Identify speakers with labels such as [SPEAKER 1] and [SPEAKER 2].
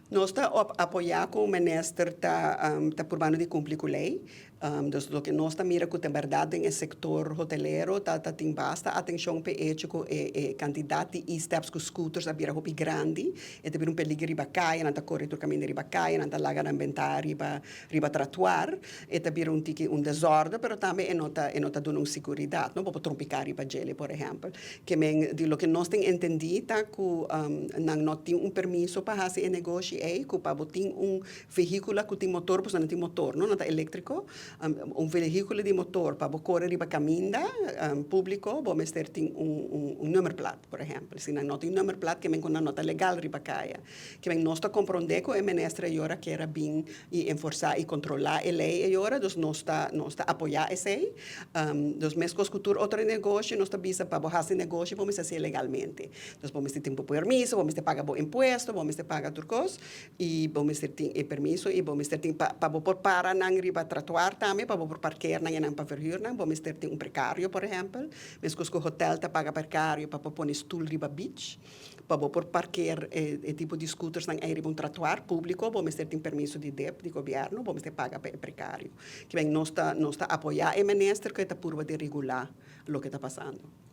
[SPEAKER 1] Nos ta apoyá ku minister ta purbando di kumpli ku lei. Dus loke nos ta mira ku ta bèrdat den e sektor hotelero ta tin basta atenshon p'e echo ku e kantidat di e-steps ku scooters a bira hopi grandi. E ta bira un peliger riba kaya, nan ta kore tur kaminda riba kaya, nan ta laga nan bentá riba tratuar. E ta bira un tiki un desòrde, pero tambe e no ta duna un seguridat, no? Bo por trompiká riba djele, por ehèmpel. Ke men di loke nos tin entendí ta ku nan no tin un permiso pa hasi e negoshi ei, ku pa bo tin un vehíkulo ku tin motor, pasobra nan tin motor, no? Nan ta eléktriko. Un vehíkulo di motor pa bo kore riba kaminda públiko, bo mester tin un nummerplaat, por ehèmpel. Si nan no tin nummerplaat, ke men ku nan no ta legal riba kaya. Ke men nos ta komprondé ku e minister ayora kier a bin i enforsá i kontrolá e lei ayora, dus nos ta apoyá esei. Dus meskos ku tur otro negoshi, nos ta bisa pa bo hasi negoshi, bo mester hasié legalmente. Dus bo mester tin bo permiso, bo mester paga bo impuesto, bo mester paga tur kos i bo mester tin e permiso i bo mester tin pa bo por para nan riba tratuar tambe, pa bo por parkeer nan i nan pa verhuur nan, bo mester tin un precario, por ehèmpel. Meskos ku hotel ta paga precario pa por pone stul riba beach. Pa bo por parkeer e tipo di scooters nan ei riba un tratuar públiko, bo mester tin permiso di DIP, di gobièrnu, bo mester paga pa e precario. Ke men nos ta apoyá e minister ku e ta purba di regulá loke ta pasando.